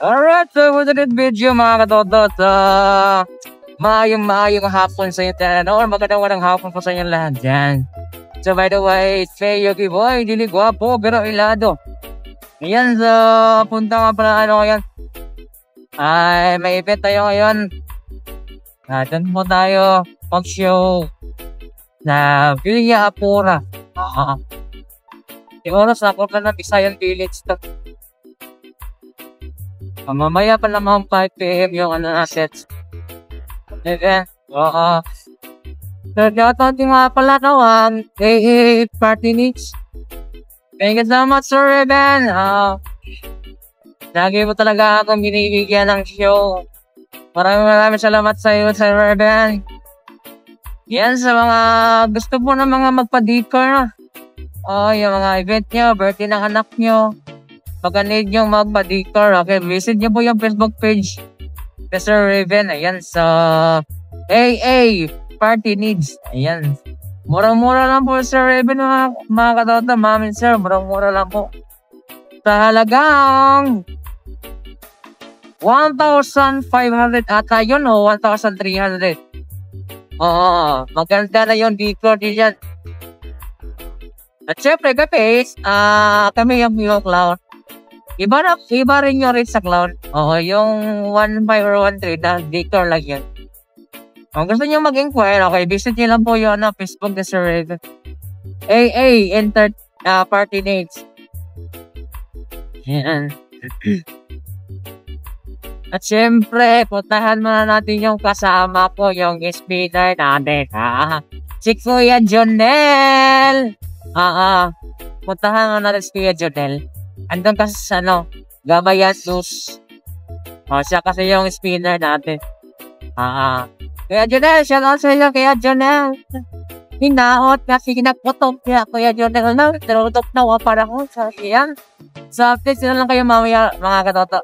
Alright, so for today's video mga katotot, maayong hapon sa inyo or magandang hapon po sa inyo lahat dyan. So by the way, it's me, Yogi Boy, dili gwapo pero ilado. Ngayon, so punta nga pala ngayon. Ay, may event tayo ngayon. Doon po tayo pag-show na Villa Apura. Yung oras na ako na ng Visayan Village to. Mamaya pa naman 5 PM yung assets. Okay. So, dapat nga pala naman, party needs. Thank you so much, Sir Reben. Lagi mo talaga akong binibigyan ng show. Maraming salamat sa iyo, Sir Reben. Yan, sa mga gusto po ng mga magpa-decor. Yung mga event nyo, birthday ng anak nyo. Pagka need nyo magpa-decor, okay, visit nyo po yung Facebook page. Sir Raven, ayan, sa AA Party Needs. Ayan. Murang-mura lang po, Sir Raven, mga katota, mamin sir, murang-mura lang po. Sa halagang 1,500 ata yun o 1,300. Maganda na yung decor diyan. At syempre, guys, kami yung Milo Clown. Iba rin yung rate sa clown. Yung 1.5 or 1.3 na decor lang yan. Kung gusto nyo mag-inquire, okay, visit nyo lang po yung Facebook na Sir Raven. AA Party Needs. Yan. At syempre, puntahan muna natin yung kasama ko, yung speaker natin, si Kuya Jonel. Puntahan muna natin si Kuya Jonel. Andun kasi sa Gamayan News. Siya kasi yung spinner natin. Kuya Jonel, shout out sa iyo, Kuya Jonel. Hinaot kasi kinagputok niya, Kuya Jonel. Tinutok na para ko sa siyan. So, update sila lang kayo mamaya, mga katoto.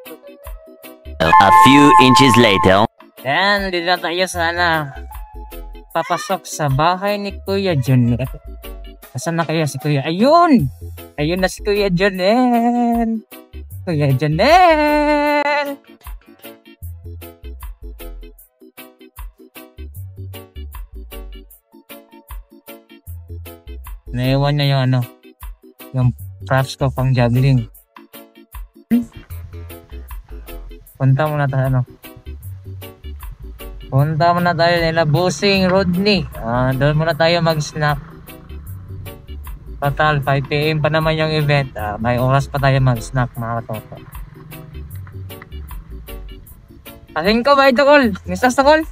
A few inches later. Yan, dito na tayo sana papasok sa bahay ni Kuya Jonel. Asan na kaya si Kuya? Ayun! Ayun na si Kuya Jonel! Kuya Jonel! Naiwan niya yung yung props ko pang juggling. Punta muna tayo Punta muna tayo nila Busing Rodney. Doon muna tayo mag-snack. Total, 5 PM pa naman yung event. May oras pa tayo mag-snack, mga katoto. Kasing ko ba ito, Col? Mistas na, Col?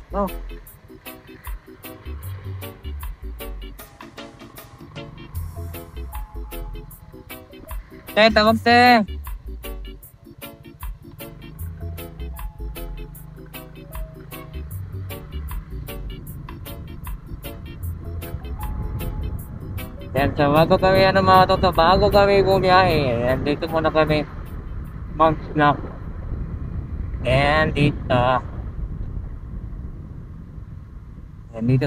Tawag, te. Yan, so bago kami mga toto, bago kami bumiyahe, dito muna kami mag-snack. And dito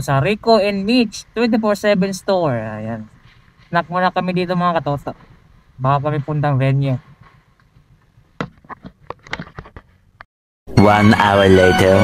sa Rico and Mitch 24/7 store. Ayan. Snack muna kami dito mga katoto. Baka kami puntang venue. 1 hour later.